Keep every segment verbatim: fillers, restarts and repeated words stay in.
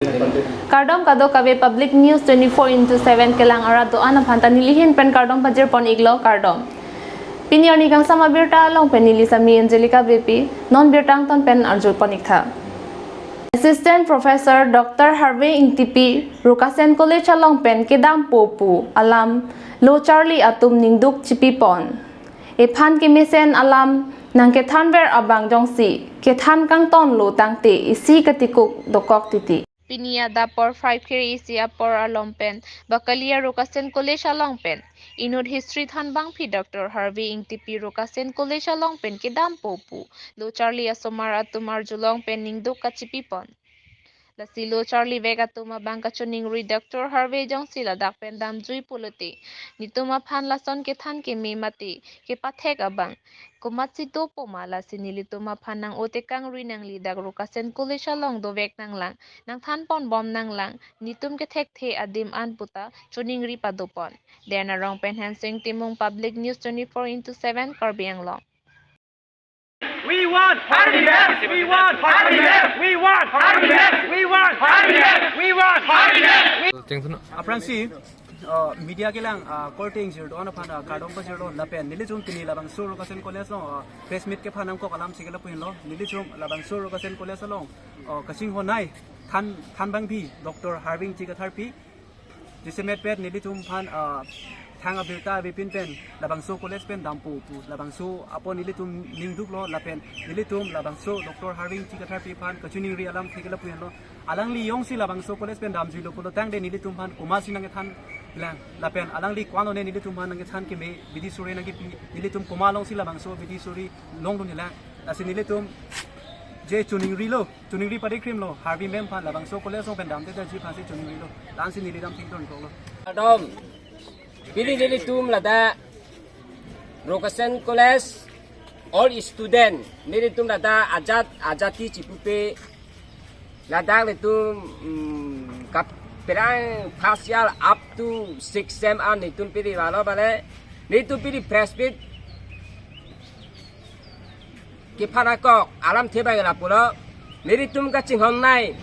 Kardom kadokave Public News twenty-four into seven kelang arat do-an aphan ta nelihin pen kardom pajir pon iklo, kardom. Pini arni kangsam abirta along pen neli Sami Angelica Beypi, non birta angton pen arju pon iktha. Assistant Professor Doctor Harvey Ingtipi Rokasen College along pen kedampo pu alam lo charli atum ningduk chipi pon. Ephan kemesen alam nangkethanver abang jongsi kethan kangtonlo tangte isi katikuk dokok titi. Pini adap por five kre isi apor along pen Bakalia Rokasen College along pen inut history thanbangpi Doctor Harvey Ingtipi Rokasen College along pen kedampo pu lo charli asomar atum arjulong pen ningduk kachipi pon. Lasi lo charli vek atum abang kachiningri Doctor Harvey jongsi ladak pen damjui pulote, netum aphan lason kethan keme mate kepathek abang komatsi dopo ma, lasi nelitum aphan nang-o tekangri nangli, dak Rokasen College along dovek nanglang, nangthan ponbom nanglang, netum kethekthe adim an puta chiningri pado pon. Dei Arong pen Hensing Timung, Public News twenty-four into seven, Karbi Anglong. We want Harvey left. We want Harvey left. We want Harvey left. We want Harvey left. We want Harvey left. Thank you. Aphrangsi, uh, media kelang, uh, korte ingjir do-an aphan, uh, kardom pajirlo lapen nelitum pini labangso Rokasen College along, uh, press meet kephan nangkok alam si ke lapu-inlo. Nelitum labangso Rokasen College along, uh, kachinghon nei than, thanbangpi Doctor Harvey Ingti Katharpi. Jasemet pet nelitum aphan, ah, thang abirta avepin pen labangso college pen dampo pu, labangso apor nelitum ningduklo lapen nelitum labangso Doctor Harvey Ingti Katharpi aphan kachiningri alam thek ke lapu-inlo. Alangli jongsi labangso college pen damjuilo pulo tangte nelitum aphan komatsi nangkethan lang lapen alangli ko-an lone nelitum aphan nangkethan keme bidi suri nangkepi, nelitum komat alongsi labangso bidi suri longdun lang. Lasi nelitum je chiningrilo, chiningri padi krimlo Harvey ma'am aphan, labangso college along pen damtedetji aphansi chiningrilo. La-ansi neli dam thengton koklo. Kardom. Pini nelitum ladak Rokasen College all student, nelitum ladak ajat ajati chipupe, ladak nelitum, mm, kaprang first year up to six sem an nelitum pini valo bale, nelitum pini press meet kephan nangkok alamthe abang lapulo, nelitum kachinghon nei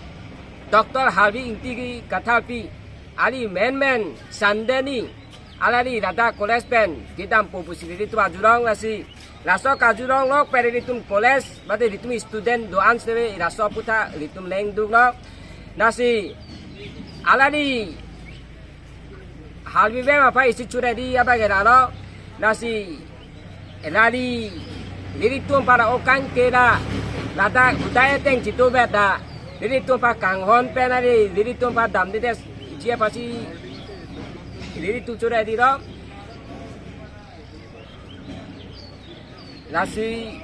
Doctor Harvey Ingti Katharpi, ali menmen Sunday ni, alali ladak college pen kedampo pusi nelitum arjulong, lasi laso karjulong lok pen nelitum college mate nelitum student do-an sere laso aphuthak nelitum lengduklo. Lasi alali Harvey ma'am aphan isi churedi abang eralo. Lasi alali nelitum aphan okang kela ladak utai ateng chitu beda, nelitum aphan kanghon pen ali nelitum aphan damtedetji aphansi nelitum churedilo. Lasi